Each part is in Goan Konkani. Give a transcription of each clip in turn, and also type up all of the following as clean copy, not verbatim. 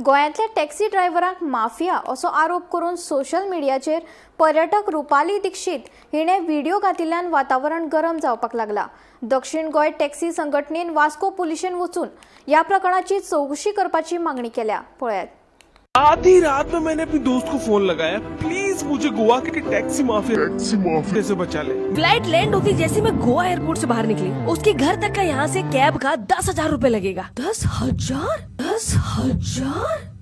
गोंयांतल्या टॅक्सी ड्रायव्हरांक माफिया असो आरोप करून सोशल मिडियाचेर पर्यटक रुपाली दीक्षित हिणें व्हिडिओ घातिल्ल्यान वातावरण गरम जावपाक लागला. दक्षिण गोंय टॅक्सी संघटनेन वास्को पुलिशेन वचून ह्या प्रकरणाची चवकशी करपाची मागणी केल्या. पळयात. आधी रात में मैंने अपनी दोस्त को फोन लगाया, प्लीज मुझे गोवा के टैक्सी माफिया से बचा ले. फ्लाइट लैंड होती, जैसे मैं गोवा एयरपोर्ट से बाहर निकली, उसके घर तक का यहाँ से कैब का 10,000 रूपए लगेगा. 10,000, 10,000!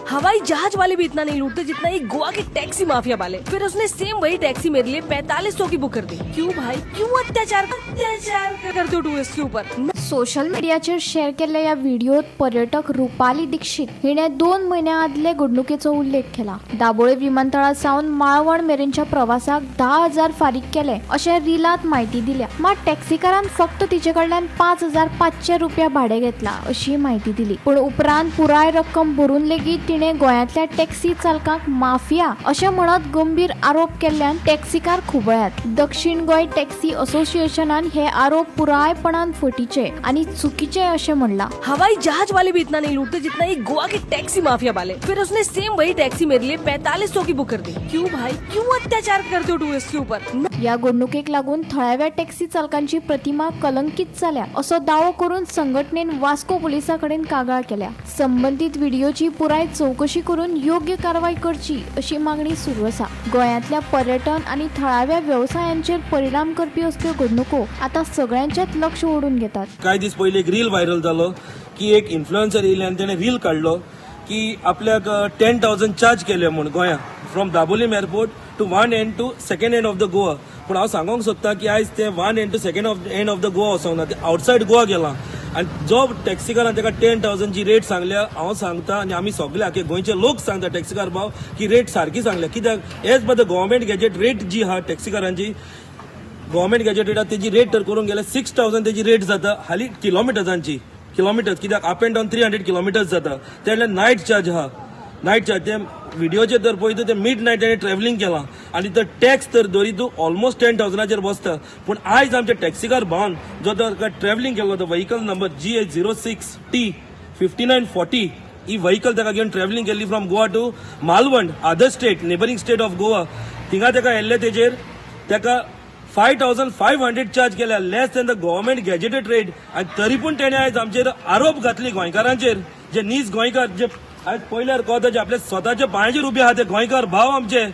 हवाई जहाज वाले भी इतना नहीं लूटते जितना ये गोवा के टैक्सी माफिया वाले. फिर उसने सेम वही टैक्सी मेरे लिए 4500 की बुक कर दी. क्यों भाई, क्यों अत्याचार अत्याचार करते हो टूरिस्ट के ऊपर? सोशल मिडियाचेर शेअर केल्ल्या ह्या व्हिडिओत पर्यटक रुपाली दीक्षित हिणें 2 म्हयन्या आदले घडणुकेचो उल्लेख केला. दाबोळे विमानतळा सावन माळवण मेरेनच्या प्रवासाक 10,000 फारीक केले अशें रिलात म्हायती दिल्या. मात टॅक्सीकारान फक्त तिचे कडल्यान 5500 रुपया भाडें घेतला अशी म्हायती दिली. पूण उपरांत पुराय रक्कम भरून लेगीत तिणें गोंयांतल्या टॅक्सी चालकांक माफिया अशें म्हणत गंभीर आरोप केल्ल्यान टॅक्सीकार खुबळ्यात. दक्षिण गोंय टॅक्सी असोसिएशनान हे आरोप पुरायपणान फटीचे आनी चुकीचे अशें म्हणलां. हवाई जहाज वाले भी इतना नहीं लूटते जितना ये गोवा के टैक्सी माफिया वाले. फिर उसने सेम वही टैक्सी मेरे लिए 4500 की बुक कर दी. क्यों भाई, क्यों अत्याचार करते हो टूरिस्ट के ऊपर? ह्या घडणुकेक लागून थळाव्या टॅक्सी चालकांची प्रतिमा कलंकीत जाल्या असो दावो करून संघटनेन वास्को पुलिसां कडेन कागाळ केल्या. संबंदीत व्हिडिओची पुराय चवकशी करून योग्य कारवाय करची अशी मागणी सुरू आसा. गोंयांतल्या पर्यटन आनी थळाव्या वेवसायांचेर परिणाम करपी असल्यो घडणुको आतां सगळ्यांचेच लक्ष ओडून घेतात. कांय दीस पयलीं एक रील व्हायरल जालो की एक इन्फ्लुएन्सर येयले आनी तेणें रील काडलो की आपल्याक 10,000 चार्ज केले म्हूण गोंया from Dabolim airport to one end to second end of the Goa. पूण हांव सांगोंक सोदता की आयज ते one end to second of end of the Goa वचोंक ना, ते आवटसायड गोवा गेला. आनी जो टॅक्सीकारान ताका 10,000ची रेट सांगल्या, हांव सांगता आनी आमी सगळे आखे गोंयचे लोक सांगता, टॅक्सीकार भाव, की रेट सारकी सांगल्या. कित्याक as per the government gazette rate जी आहा टॅक्सीकारांची, गव्हर्मेंट गॅजेट रेट तेजी रेट तर करूंक गेल्यार 6,000 तेजी रेट जाता हाली किलोमिटर्सांची. किलोमिटर्स कित्याक up and down 300 kilometers जाता. ते नायट चार्ज आहा, नायट चार्ज. ते व्हिडिओचेर जर पळयता, ते मिड नायट तेणें ट्रॅव्हलिंग केलां आनी तो टॅक्स तर धरी तूं ऑलमोस्ट 10,000चेर बसता. पूण आयज आमच्या टॅक्सीकार भावान जो तो ट्रॅव्हलिंग केल्लो, तो vehicle number GA 06 T 5940, ही व्हिकल ताका घेवन ट्रॅव्हलिंग केल्ली from Goa to Malvan, other state, neighbouring state of Goa. थिंगा ताका येयल्ले, तेजेर ताका 5500 चार्ज केल्या, less than the government gazetted rate. आनी तरी पूण तेणे आयज आमचेर आरोप घातली गोंयकारांचेर, जे नीज गोंयकार, जे आयज पयल्यार कळता, जे आपल्या स्वताच्या पांयाचेर उबे आहा ते गोंयकार भाव आमचे,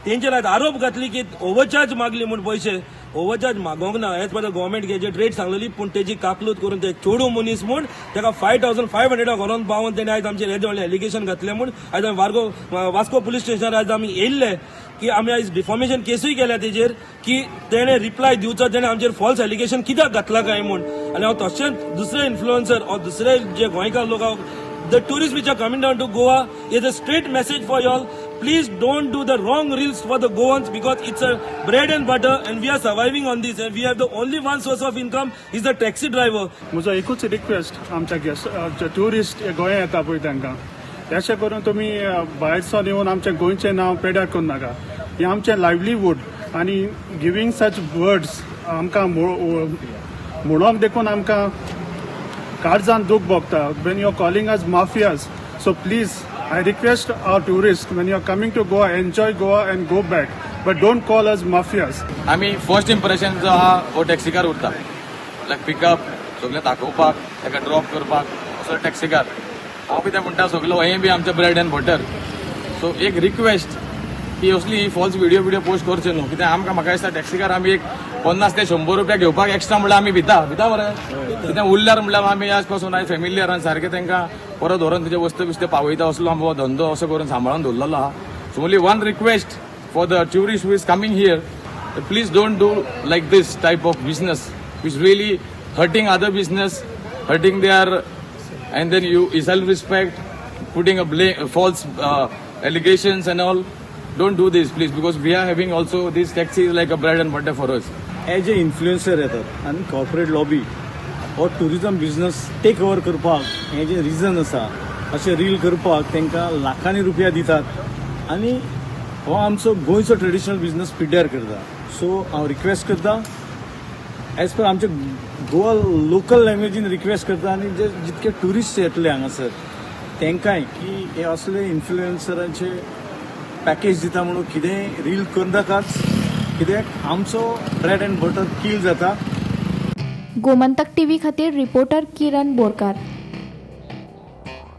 तेंचेर आयज आरोप घातली की ओवरचार्ज मागली म्हूण. पयशे ओवरचार्ज मागोंक ना, as per the government gazette rate सांगलेली. पूण तेजी काकलूत करून ते चेडूं मनीस म्हूण ताका 5500 व्हरोन पावोन तेणे आयज आमचेर हेजें व्हडलें एलिगेशन घातलें म्हूण आयज आमी वास्को पुलीस स्टेशनार आयज आमी येयल्ले की आमी आयज डिफॉमेशन केसूय केल्या तेजेर, की तेणे रिप्लाय दिवचो, तेणे आमचेर फॉल्स एलिगेशन कित्याक घातला काय म्हूण. आनी हांव तशेंच दुसरे इन्फ्लुएन्सर ऑर दुसरे जे गोंयकार लोक, the tourist which are coming down to Goa, is a straight message for y'all. Please don't do the wrong reels for the Goans, because it's a bread and butter and we are surviving on this and we have the only one source of income is the taxi driver. म्हजो एकूच रिक्वेस्ट आमच्या गेस्ट, जे ट्युरिस्ट गोंया येता पळय तांकां, अशें करून तुमी भायरसून येवन आमच्या गोंयचें नांव पेड्यार करूं नाका. हें आमचें लायवलीवूड आनी गिवींग सच वर्ड्स आमकां म्हणोंक देखून आमकां काळजान दूख भोगता when you are calling us mafias. So please, I request our tourist, when you are coming to Goa, enjoy Goa and go back, but don't call us mafias. आमी फर्स्ट इम्प्रेशन जो आहा हो टॅक्सीकार उरता, लायक पिकअप सगळें दाखोवपाक, ताका ड्रॉप करपाक असो टॅक्सीकार. हांव कितें म्हणटा, सगलो हें बी आमचें ब्रेड एंड बटर. सो एक रिक्वेस्ट की असली फॉल्स व्हिडिओ पोस्ट करचे न्हू. कित्याक आमकां, म्हाका दिसता, टॅक्सीकार आमी एक 50 ते 100 रुपया घेवपाक एक्स्ट्रा म्हणल्यार आमी भिता भिता मरे. कितें उरल्यार म्हणल्यार आमी आज पासून आयज फेमिलियरान सारकें तांकां परत व्हरोन तेजे वस्तू बिस्ते पावयता. असलो आमचो धंदो असो करून सांबाळून दवरलेलो आहा. So only one request for the tourist who is coming here, please don't do like this type of business, which really hurting other business, hurting their and then you self respect, putting a blame, false allegations and all. Don't do this, please, because we are having also this taxi is like a bread and butter for us. As a influencer येतात आनी कॉर्पोरेट लॉबी हो टुरिजम बिजनस टेक ओवर करपाक हें जें रिजन आसा, अशें रील करपाक तांकां लाखांनी रुपया दितात आनी हो आमचो गोंयचो ट्रेडिशनल बिजनस पिड्ड्यार करता. सो हांव रिक्वेस्ट करता, एज पर आमच्या गोवा लोकल लँग्वेजीन रिक्वेस्ट करता आनी जे जितके ट्युरिस्ट येतले हांगासर तांकांय की हे असले इन्फ्लुएन्सरांचे पॅकेज दिता म्हणून कितेंय रील करनाकाच, कित्याक आमचो ब्रेड अँड बटर किल जाता. गोमंतक टीव्ही खातीर रिपोर्टर किरण बोरकार.